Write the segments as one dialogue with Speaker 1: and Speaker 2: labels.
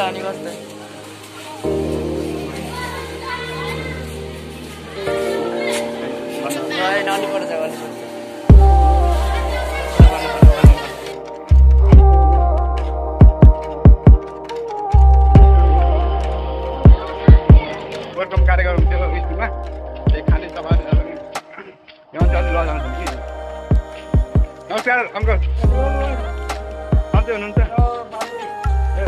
Speaker 1: अनि कस्तो नानी पर्छ
Speaker 2: वेलकम कार्यक्रम थियो स्कुलमा त्यही खाने तपाईँहरू यहाँ चाहिँ अलिक लजाउँछु कि नमस्कार अङ्कल सन्चै हुनुहुन्छ ए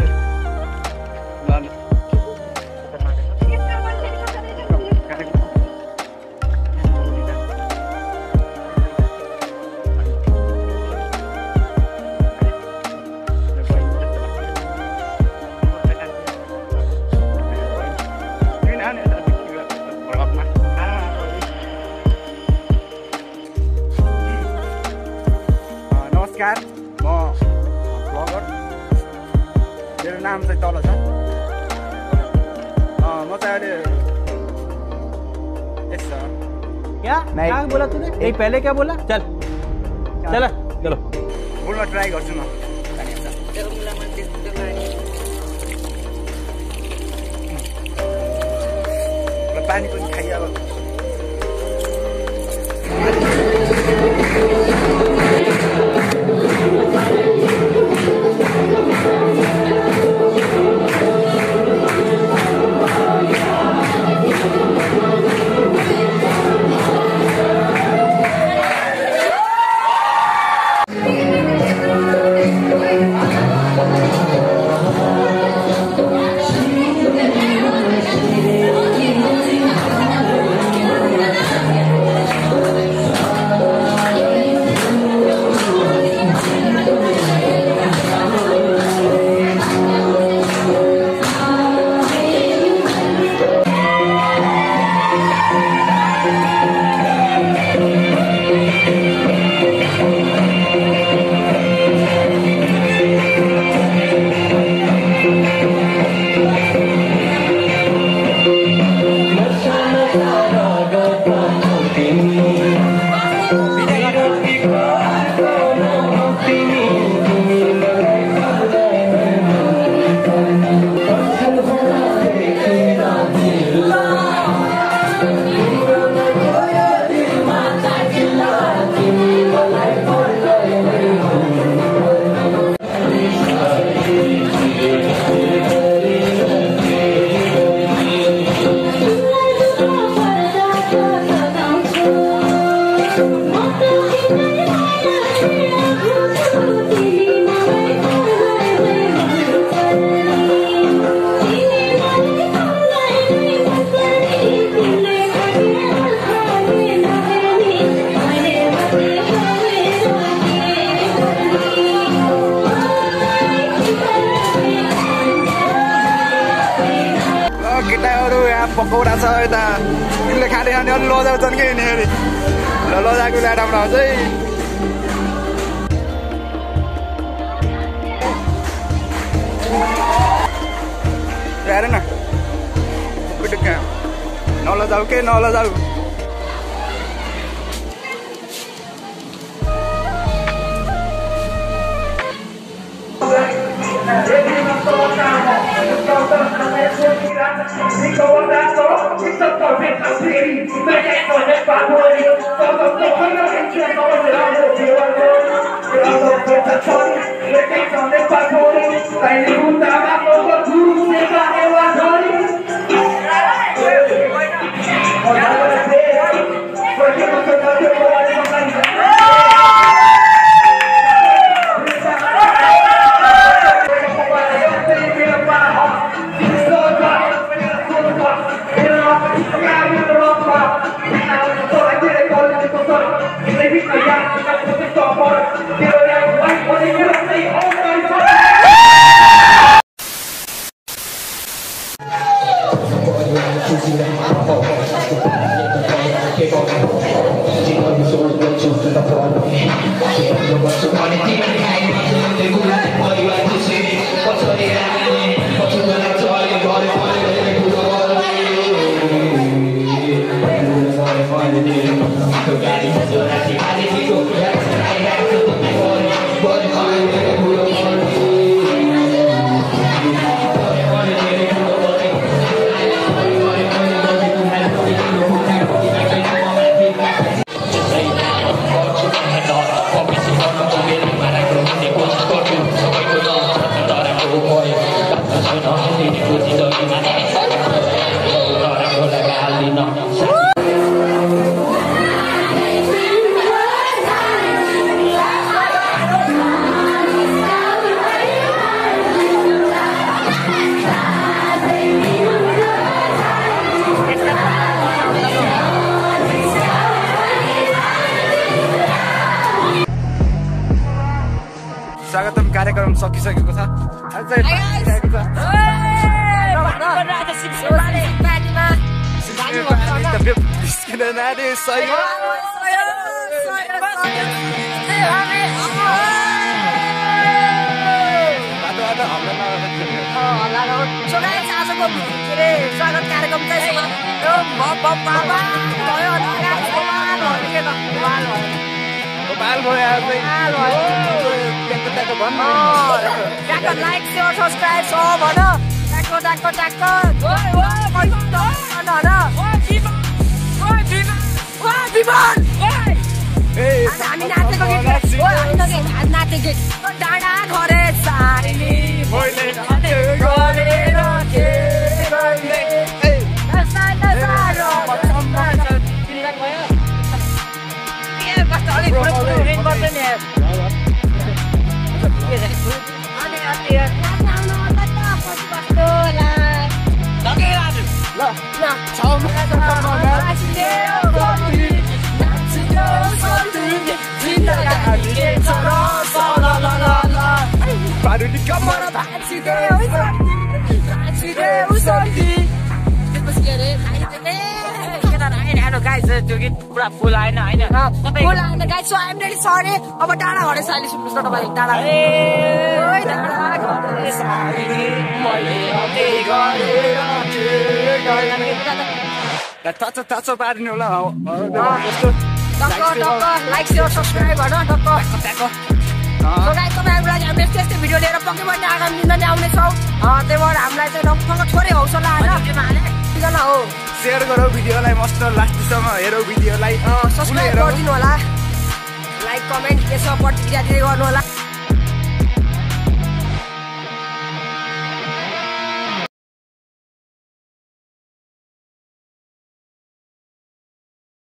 Speaker 2: ल नमस्कार म ब्लगर मेरो नाम चाहिँ तल छ म चाहिँ अहिले यस्तो
Speaker 3: क्या बोला तूने यही पहले क्या बोला चल चलो चलो
Speaker 2: बोल्न ट्राई गर्छु म पानी पनि खाइहाल्यो पकौडा छ यता तिमीले खाने खाने अलि लजाउँछन् कि यिनीहरू ल लजाएको ल्याटामा आउँछ है हेर न नलजाऊ के नलजाऊ सकिसकेको छ अझै बाँकिरहेको छ बिस्किन नानी सही
Speaker 1: स्वागत कार्यक्रम चाहिँ लाइक सेयर सब्सक्राइब सब भन हामी नाचेको गीत डाँडा घरे साइली त्यो गीत पुरा फुल आएन होइन फुल आएन guys so I am really sorry अब डाँडा घरे साइली सुन्नुहोस् न तपाईँ डाँडा
Speaker 2: तातो पारिनु होला
Speaker 1: लाइक सेयर सब्सक्राइब भन तपाईँहरूको लागि हामी यस्तै यस्तै भिडियो लिएर पक्कै पनि आगामी दिनमा नै आउनेछौँ त्यही भएर हामीलाई चाहिँ ढङ्गसँग थोरै हौसला आएर हो
Speaker 2: सेयर गरौ भिडियोलाई मस्त लास्टसम्म हेरौ भिडियोलाई
Speaker 1: सब्सक्राइब गरिदिनु होला लाइक कमेन्ट यसो प्रतिक्रिया दिँदै गर्नु होला